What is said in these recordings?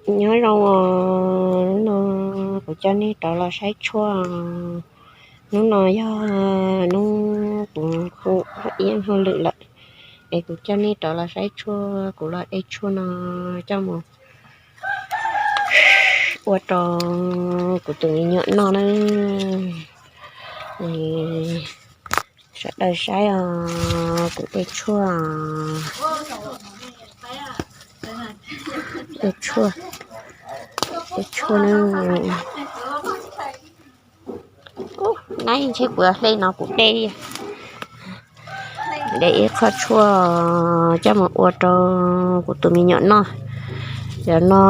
Nyob zoo os, hnub no kuv coj nej rov los saib tshuaj. Hnub no yog hnub kuv hu ib hauj lwm lawm, es kuv coj nej rov los saib tshuaj, kuv los de tshuaj no coj mus ua rau kuv tus me nyuam noj na. Sawv daws saib os, kuv de tshuaj, de tshuaj, de tshuaj na. Nab ntshe kuv hle no kuv de, de ib qho tshuaj coj mus ua rau kuv tus me nyuam noj. Cov no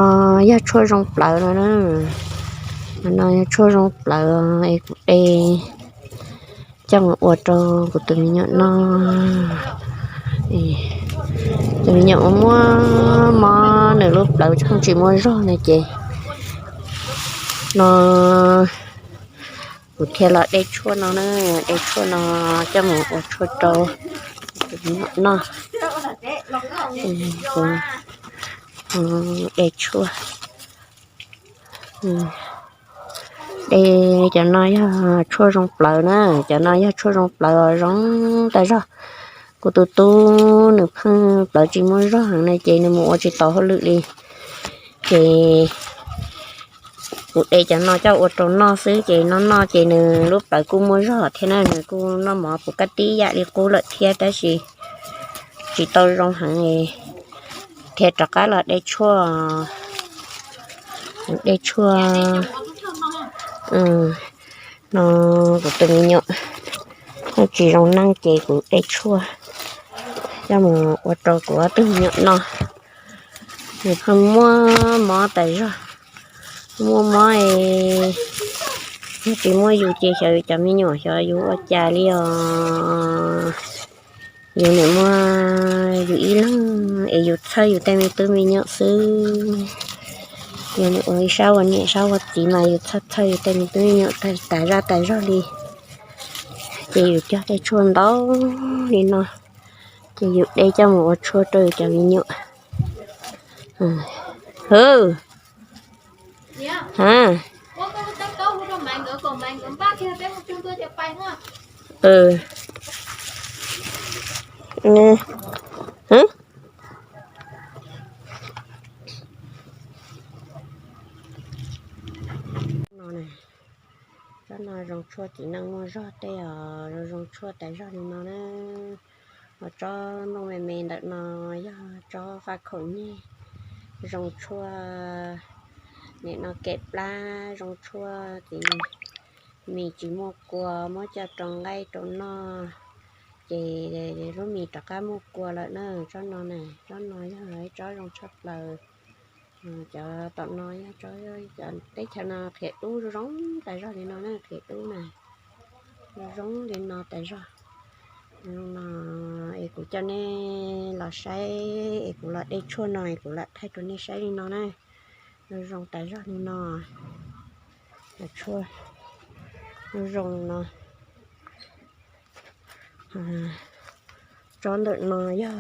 yog tshuaj zoo plawv no na, no yog tshuaj zoo plawv es kuv de coj mus ua rau kuv tus me nyuam noj. Tus me nyuam muaj mob, nws lub plawv tsis muaj zog no ces no kuv thiaj los de tshuaj no na, de tshuaj no coj mus ua tshuaj rau kuv tus me nyuam noj. De tshuaj, de cov no yog tshuaj zoo plawv na, cov no yog tshuaj zoo plawv zoo tas zog. Kuv tus tub nws pheej plawv tsis muaj zog heev na ces nws mus ua tsis tau hauj lwm li. Ces kuv de cov no coj ua rau noj xwb ces noj noj ces nws lub plawv kuj muaj zog thiab na, nws kuj noj mov puv kab tib yam li qub lawm thiab tab sis tsis tau zoo heev. Thiaj rov qab los de tshuaj, de tshuaj no, kuv tus me nyuam tsis zoo neej ces kuv de tshuaj coj mus ua rau kuv ob tug me nyuam noj. Nws pheej muaj mob tas zog, muaj mob es yog tsis muaj yus ces xyov cov me nyuam xyov yus ua cas li os. Yus nim muaj yus ib leeg es yus txhawj yus tej me tub me nyuam xwb. Yus nim ua ib sab ua niam sab ua txiv mas yus txhawj txhawj yus tej me tub me nyuam tas zaj tas zog li. Ces yus cog tej tshuaj ntau li no, ces yus de coj mus ua tshuaj rau yus cov me nyuam. Hwv, ha, tsob no zoo tshuaj txiv neej muaj zog tej os, zoo tshuaj tas zog li no na. Ho tsob nplooj me me ntawm no yog tsob faj khaum nyeg, zoo tshuaj nim no kem plab, zoo tshuaj txiv mis tsis muaj kua, muab coj rau nqaij rau noj ces lub mis rov qab muaj kua lawm na. Tsob no na, tsob no yog ib tsob zoo tshaj plaws. Cov tom no yog tsob, cov teb chaws no qhiav dub zoo tas zog li no na, qhiav dub na, zoo li no tas zog. No es kuv coj nej los saib es kuv los de tshuaj no es kuv lam thaij rau nej saib li no na. Zoo zoo tas zog li no, tshuaj zoo no. Tsob ntawm no yog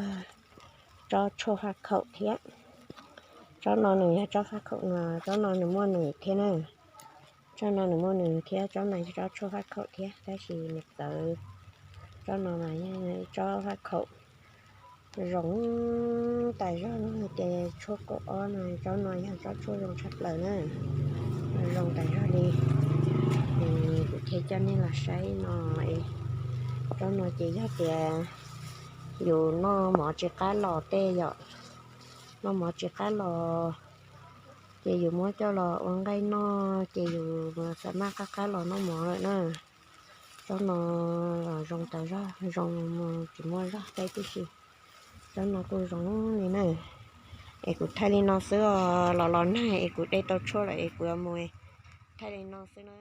tsob tshuaj faj khaum thiab. Tsob no nws yog tsob faj khaum no, tsob no nws muaj nws thiab na. Tsob no nws muaj nws thiab, tsob no yog tsob tshuaj faj khaum thiab tab sis nws txawv. Tsob no mas yog tsob faj khaum zoo tas zog no, ces tshuaj kaum ob no, tsob no yog tsob tshuaj zoo tshaj plaws na, zoo tas zog li. Kuv thiaj coj nej los saib no. Tsob no ces yog tias yus noj mov tsis qab los tej yom, noj mov tsis qab los ces yus muab coj los ua nqaij noj ces yus xa maj qab qab los noj mov lawm na. Tsob no los zoo tas zog, zoo tsis muaj zog tej tib si. Tsob no kuj zoo li na. Es kuv thaij li no xwb os, los los nag es kuv de tau tshuaj lawm es kuv yuav mus thaij li no xwb na.